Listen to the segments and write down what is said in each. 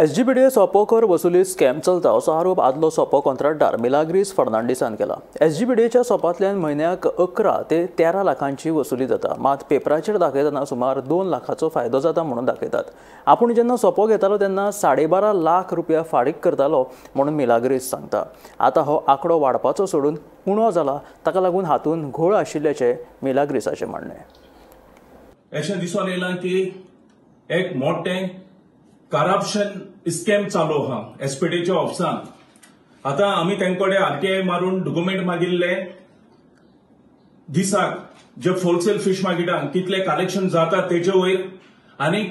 SGPDA सोपो कर वसुली स्कॅम चलता असो आरोप आदलो सोपो कॉन्ट्रॅक्टदार मिलाग्रीस फर्नांडीसान केला. एसजीपीडीएच्या सोपांतल्यान म्हयन्याक 11 ते 13 लाखांची वसुली जाता, मात पेपराचेर दाखयतना सुमार 2 लाखाचो फायदो जाता म्हणून दाखयतात. आपूण जेन्ना सोपो घेतालो तेन्ना 12.5 लाख रुपया फारीक करतालो म्हणून मिलाग्रीस सांगता. आतां हो आंकडो वाडपाचो सोडून उणो जाला, ताका लागून हातूंत घोळ आशिल्ल्याचें मिलाग्रीसाचें म्हणणें. अशें दिसून येयलां की एक मोठें करप्शन स्कॅम चालू आहा एसपीडीच्या ऑफिसान. आतां आमी तेंकडे आरटीआय मारून डॉक्युमेंट मागिल्ले, दिसाक जे होलसेल फिश मार्केटान कितले कलेक्शन जाता तेजे वयर आनी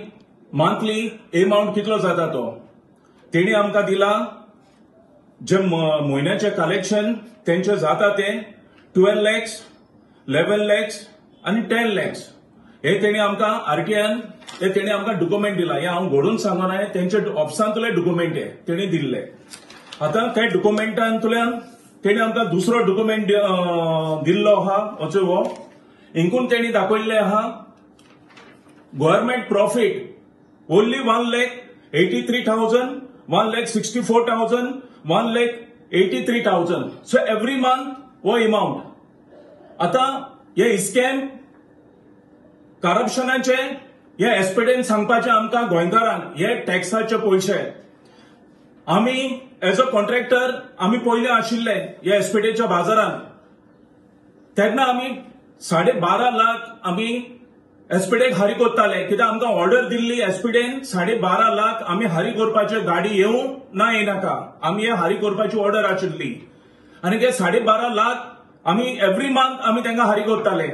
मंथली एमाउंट कितलो जाता तो तेणी आमकां दिला. जे म्हयन्याचे कलेक्शन तेंचे जाता ते 12 लॅक्स, 11 लॅक्स आनी 10 लॅक्स हे तेणी आमकां आरटीआयन हे तेणी आमकां डॉक्युमेंट दिला. हे हांव घडून सांगना, तेंचे ऑफिसांतले डॉक्युमेंट हे तेणी दिल्ले. आतां त्या डॉक्युमेंटांतल्यान तेणी आमकां दुसरो डॉक्युमेंट दिल्लो आहा, असो हो हिंकून तेणी दाखयल्ले आहा government profit only 1,83,000, 1,64,000, 1,83,000. So every month हो एमाउंट. आतां हे स्कॅम करप्शनाचे हे एसपीडीन सांगपाचे आमकां गोंयकारांक हे टॅक्साचे पयशे आमी एज अ कॉन्ट्रॅक्टर आमी पयले आशिल्ले हे एसपीडीच्या बाजारान, तेन्ना आमी 12.5 लाख आमी एसपीडीक हारी करताले. कित्याक आमकां ऑर्डर दिल्ली एसपीडीन 12.5 लाख आमी हारी करपाचे, गाडी येवं ना येनाका आमी हे हारी करपाची ऑर्डर आशिल्ली. आनी ते 12.5 लाख आमी एवरी मंथ आमी तांकां हारी करताले.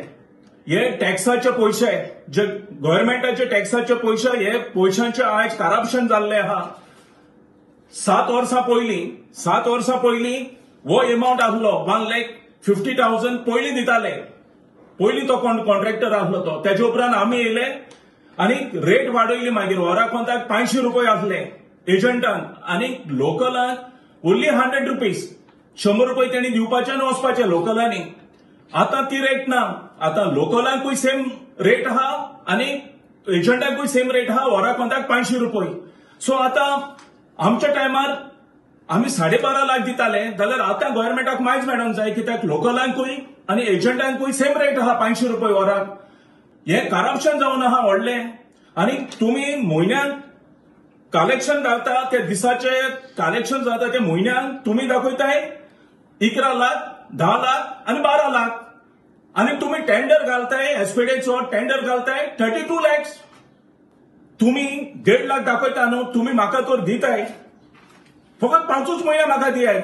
हे टॅक्साचे पयशे जे गव्हर्मेंटाचे टॅक्साचे पयशे हे पयशांचे आयज करप्शन जाल्ले आहा. 7 वर्सां पयलीं 7 वर्सां पयलीं हो एमाउंट आसलो 1,50,000 पयलीं दिताले. पयलीं तो कॉन्ट्रॅक्टर आसलो तो. तेजे उपरांत आमी येयले आनी रेट वाडयली. मागीर वराक कोंताक 500 रुपये आसले एजंटान आनी लोकलान ओनली 100 रुपीज, 100 रुपये तेणी दिवपाचे आनी वचपाचे लोकलांनी. आतां ती रेट ना, आतां लोकलांकूय सेम रेट आहा आनी एजंटांकूय सेम रेट आहा, वराक कोंताक 500 रुपये. सो आतां आमच्या टायमार आमी 12.5 लाख दिताले जाल्यार आतां गव्हर्मेंटाक मायज मेळोंक जाय, कित्याक लोकलांकूय आनी एजंटांकूय सेम रेट आहा 500 रुपये वराक. हें करप्शन जावन आहा व्हडलें. आनी तुमी म्हयन्याक कलेक्शन घालता ते दिसाचे कलेक्शन जाता ते म्हयन्याक तुमी दाखयताय 11 लाख, 10 लाख आनी 12 लाख आनी तुमी टेंडर घालताय एसपीडीचो टेंडर घालताय 32 लॅक्स. तुमी 1.5 लाख दाखयता न्हू, तुमी म्हाका तर दिताय फकत 5 म्हयने म्हाका दियाय.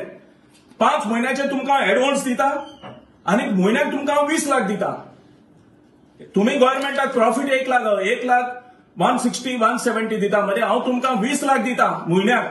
5 म्हयन्याचे तुमकां एडवान्स दिता आनी म्हयन्याक तुमकां हांव 20 लाख दिता. तुमी गव्हर्मेंटाक प्रॉफिट 1 लाख, 1 लाख 160, 170 दिता मरे, हांव तुमकां 20 लाख दिता म्हयन्याक.